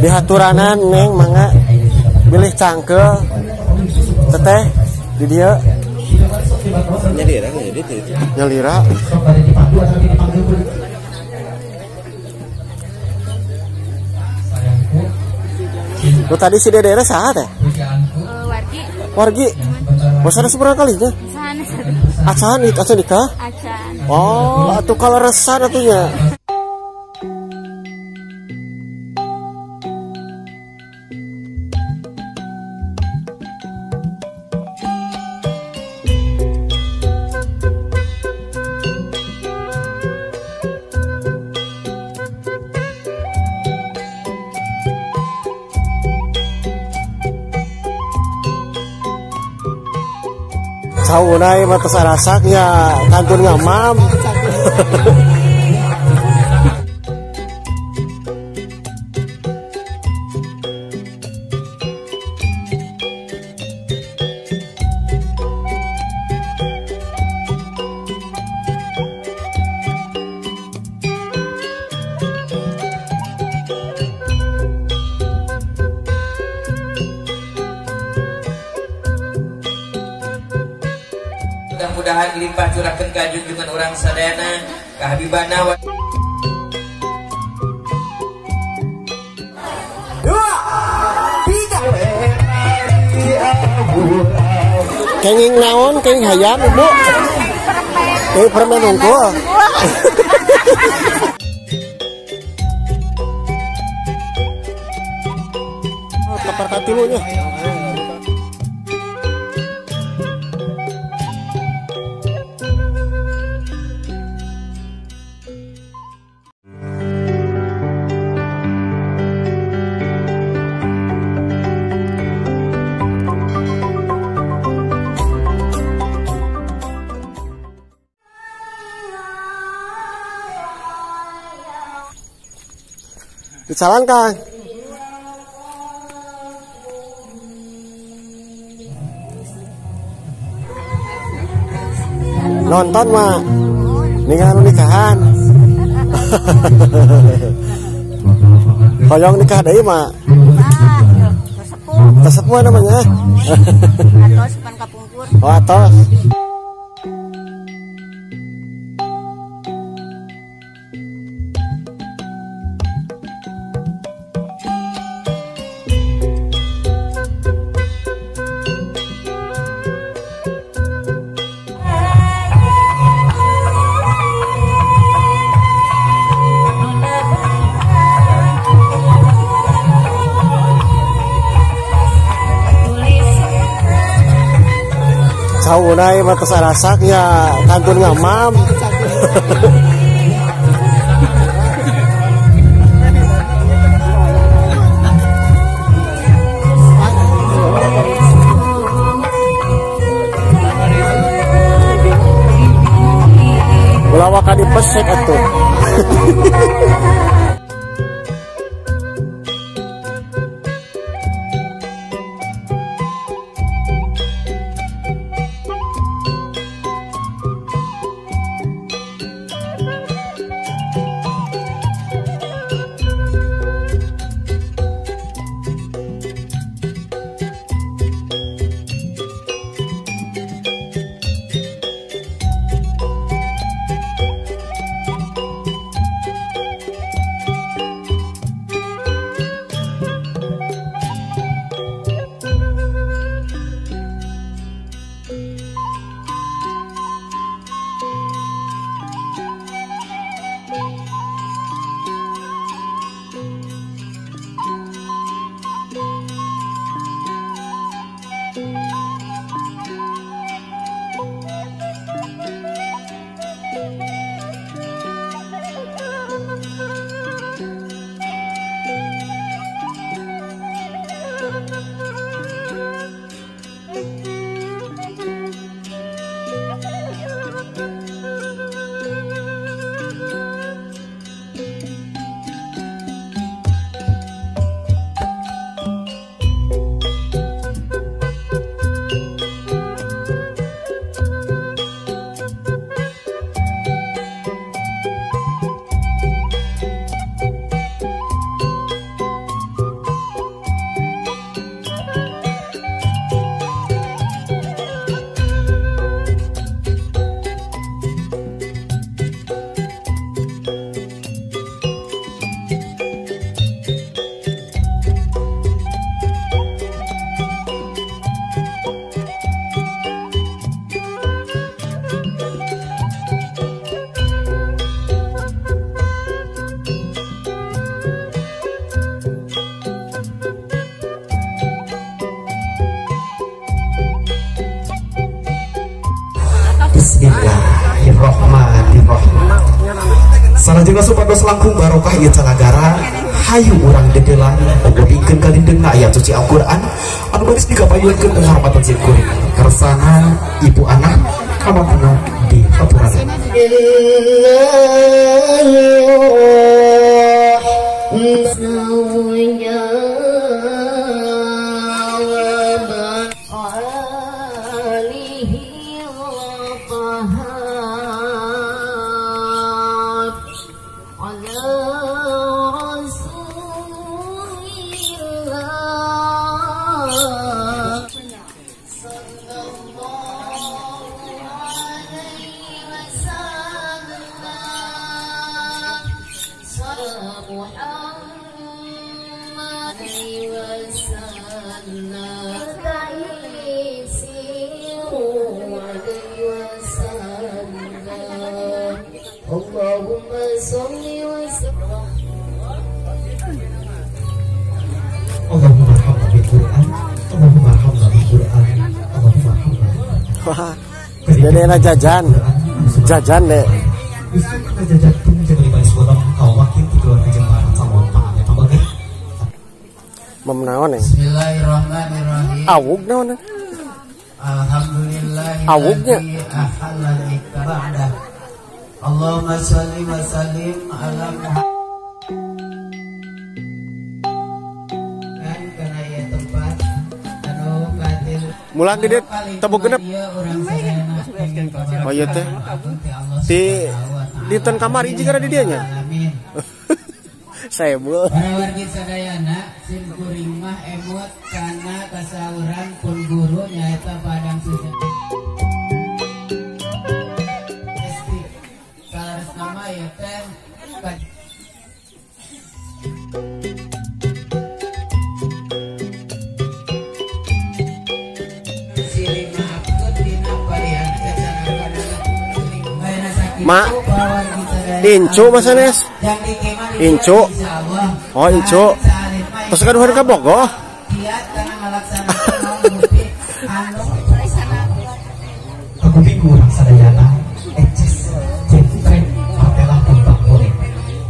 Dihaturanan neng mangga bilih cangkeul teteh di dieu. Nyalira. Lu tadi si Dede saha teh? Wargi. Wargi. Masa ada kalinya? Acan, acan nikah? Acan. Oh, atuh kaleresan atunya. Saunai mah tos arasaknya kantun ngamam. Mudah-mudahan limpah curahkan ka junjungan urang sadayana ka Habibana wa 2 3 kenging naon kenging hayam ibu kenging permen unggul. Kapar katilunya. Dicalankan. Nonton mah ninggal nikahan. Hoyong nikah deui mah. Tesepuh namanya. Atos pan kapungkur. Oh, atos. Saunai mah tos arasaknya kantun ngamam. Ulah waka dipesek atuh. Salajengna supados langkung barokah ieu calagara hayu urang dedelan ogobikeun kalindengna ayat suci Al-Qur'an anu baris dikapayunkeun penghormatan sim kuring kersana ibu anak kamatna di haturan. Allahumma arhamna bil Quran, Allahumma arhamna bil Quran, Allahumma arhamna. Wah, jadi jajan, jajan deh. Mem naon ya? Bismillahirrahmanirrahim. Awug naon? Alhamdulillah. Awugnya. Allahumma sholli wa sallim ala Muhammad. Mulang di dieu tebuk genep. Oh iya teh. Di dinten kamari jiga di dieu nya. Saya bu. Wargi sadayana sim kuring mah emut kana kasauran pun guru nyaeta Padang Suci. Esti salaras nama ya teh. Mak, incu Mas Anes, incu, oh incu, terus kan ka Bogor. Kagupi kurang sadayana, eces, jentrek, matelah tumpang kuning,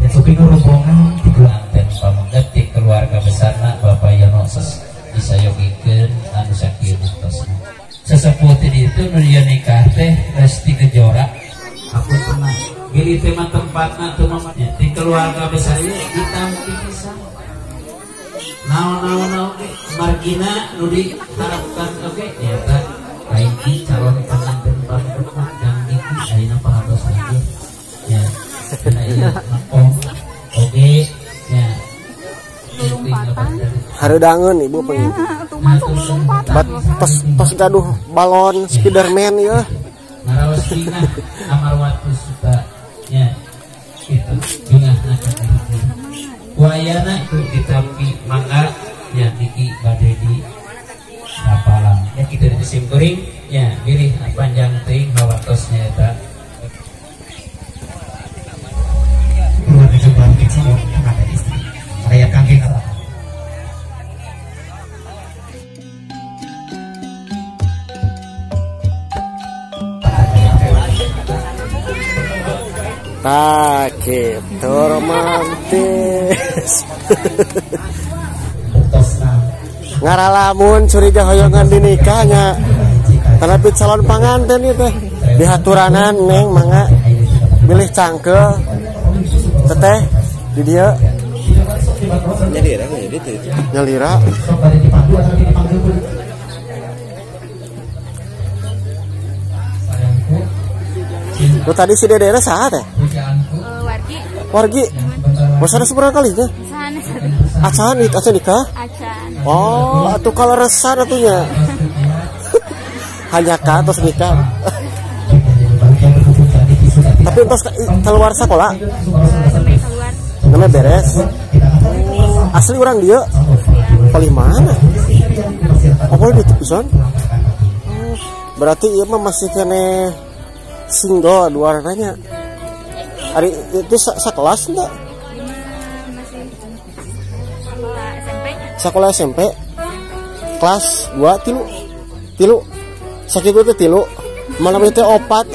dan suping rombongan tiga anten pamengket ti keluarga besarna Bapak Yono ses disayogikeun anu sakieu buktosna. Sesepuh ti ditu nu ieu nikah teh Resti Kejora. Aku pernah gini tema tempatna tuh mama di keluarga besar ini ditampi pisan. Naon-naon oge margina nu diharapkan oge nyaeta kaiki calon pengantin pamengket jang niki ayeuna parantos lagi. Ya. Nah ieu makom oge nya. Hareudangeun ibu pengen. Bat tos gaduh balon Spiderman ya. Ngaraos bingah amar waktu suka nya gitu bingah na wayana itu ditampi mangga nya niki bade di rapalan ya kitu di simkuring nya bilih panjang teuing hawatosnya eta keluarga jembar calon pengantin istri raya kangge. Nah, gitu romantis. Ngaralamun curiga hoyongan dinikahnya. Tapi calon panganten ieu teh dihaturanan neng mangga bilih cangkeul teteh di dieu. Nyalira itu. Nyalira. Lo tadi si daerah saha teh? Wargi. Wargi. Masa ada seberapa kalinya? Acan, acan nikah? Acan. Oh, atuh kalau resan atunya. Hanya ka terus nikah. Tapi entos keluar sekolah? Keluar. Namanya beres. Asli orang dia? Paling mana? Oh, di pisan? Berarti ieu mah masih kene single dua nanya. Ari itu sekelas enggak? Masih SMP. Sekolah SMP. Kelas 2 tilu. Tilu. Sakitu teh tilu. Malam itu opat.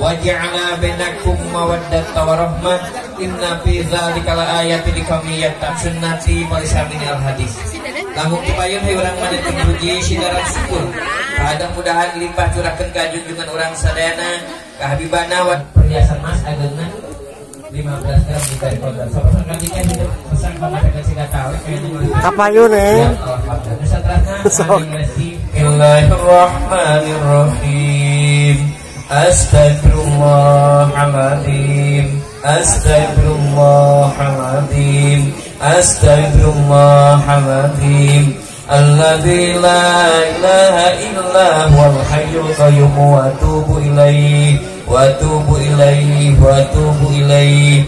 Wa ja'ala bainakum mawaddatan wa rahmah. Inna fi dzalika laayatin liqaumin yattaqun. Sunnati walisamini al hadis. Langkung dipayun hay urang madekeun puji sidaran syukur. Mudah-mudahan limpah curahkeun ka junjungan urang sadayana ka habibana wa perhiasan mas ageungna 15 gram dibayar kontan. Sok nikah hidup pesan pamadekan sila tawe kayaknya. Kapayun eh. Sok. Bismillahirrahmanirrahim. Astagfirullahaladzim, astagfirullahaladzim, astagfirullahaladzim. Alladzi la ilaha illa huwal hayyul qayyum wa atubu ilaihi wa atubu ilaihi wa atubu ilaihi.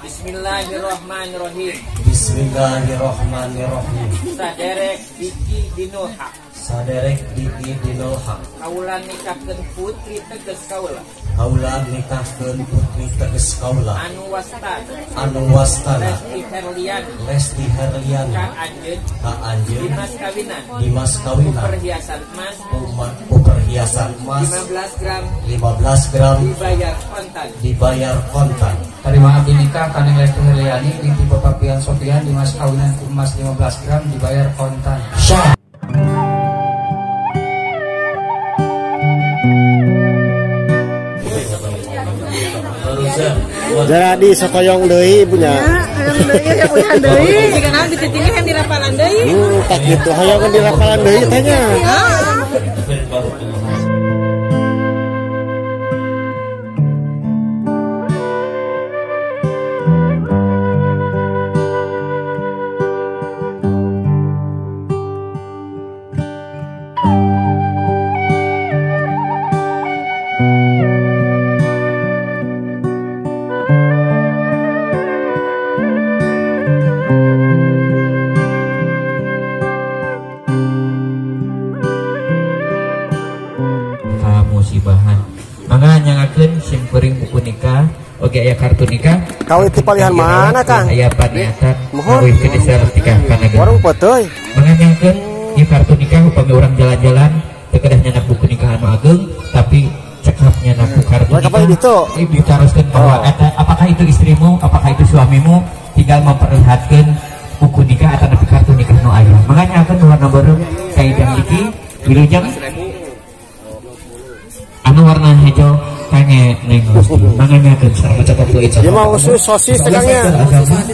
Bismillahirrahmanirrahim. Bismillahirrahmanirrahim. Saderek Diki Dinul Haq. Saderek Diki Dinul Haq. Kaula nikahkeun putri teges kaula. Kaula nikahkeun putri teges kaula. Anu wastana. Anu wastana. Lesti Herliani. Lesti Herliani. Ka anjeun. Ka anjeun. Dimas kawinan. Dimas kawinan. Perhiasan emas. Perhiasan emas. 15 gram. 15 gram. Dibayar kontan. Dibayar kontan. Tarima abdi nikah ka Neng Lesti Herliani binti Bapak Pian Sofian dimas kawinan ku emas 15 gram dibayar kontan. Syah. Jadi sokoyong deui punya. Hoyong deui ya punya deui. Jika naon dititingi hayang dirapalan deui. Tak gitu hoyong dirapalan deui teh nya. Musibahan mangga nyangakeun sim kuring buku nikah oge aya kartu nikah. Kawit ti palihan mana Kang? Aya paniatan mohon kawit desa nikah kana warung poteuy. Mangga nyangakeun ieu kartu nikah upami urang jalan-jalan teu kedah nyanak buku nikah anu ageung tapi cekap nyanak ku kartu nikah. Ieu ditaroskeun bahwa eta apakah itu istrimu, apakah itu suamimu, tinggal memperlihatkeun buku nikah atau nepi kartu nikah nu aya. Mangga nyangakeun warna beureum kaidang iki wilujeng anu warna hijau kangge Neng Lesti. Mangga nyakeun sareng Ieu mah khusus sosis tegangnya.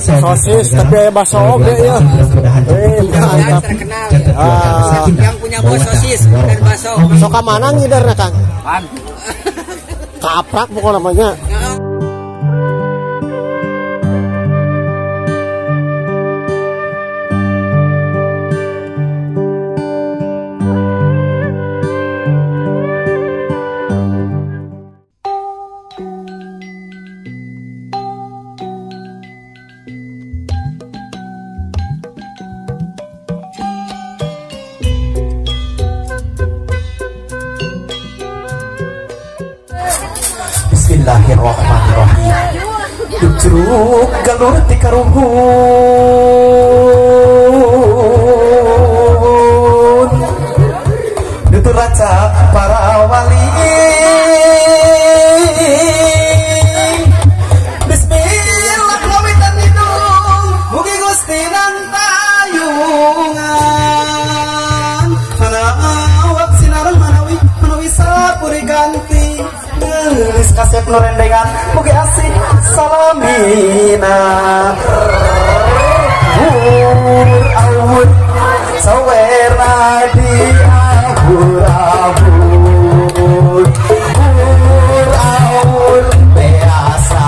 Sosis tapi aya bakso oge ya. Mantap. Yang punya bos sosis dan bakso. Sok ka mana ngiderna Kang? Kaprak pokoknya namanya. Bismillahirrahmanirrahim. Ducruk galur ti karuhun Dutur raca para wali. Bismillah kawitan hidung mugi Gusti nantayungan. Manawak sinareng manawi manawi sapuri ganti. Gelis kasep nu rendengan mugi asih salamina. Awur awur sawerna di awur awur. Awur awur biasa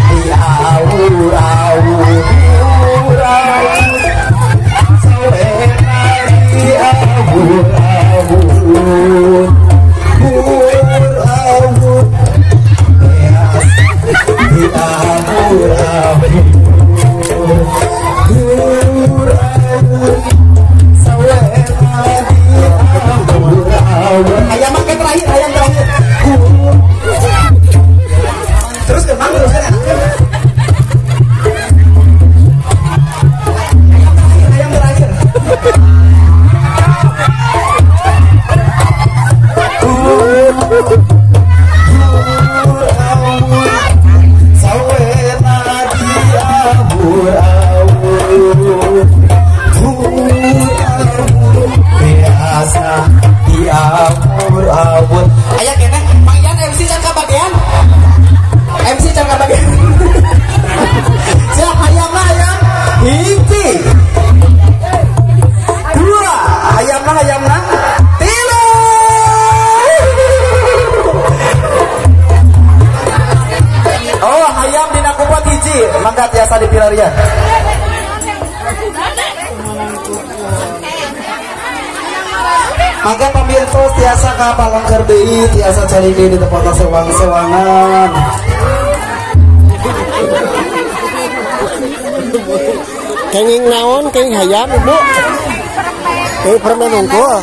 di awur awur. Awur awur sawerna di awur awur. Awur awur biasa di awur awur. Awur-awur, awur-awur, biasa diawur-awur. Aya keneh Mang Ian MC can kabagean. MC can kabagean. Siap hayamna hayam. Hiji. Dua, hayamna hayamna. Tilu. Oh, hayam dina kupot hiji, mangga tiasa dipilarian. Mangga pamirsa tiasa ka palengker deui, tiasa cari deui di tempat sewang-sewangan. Kenging naon, kenging hayam ibu? Kenging permen unggul.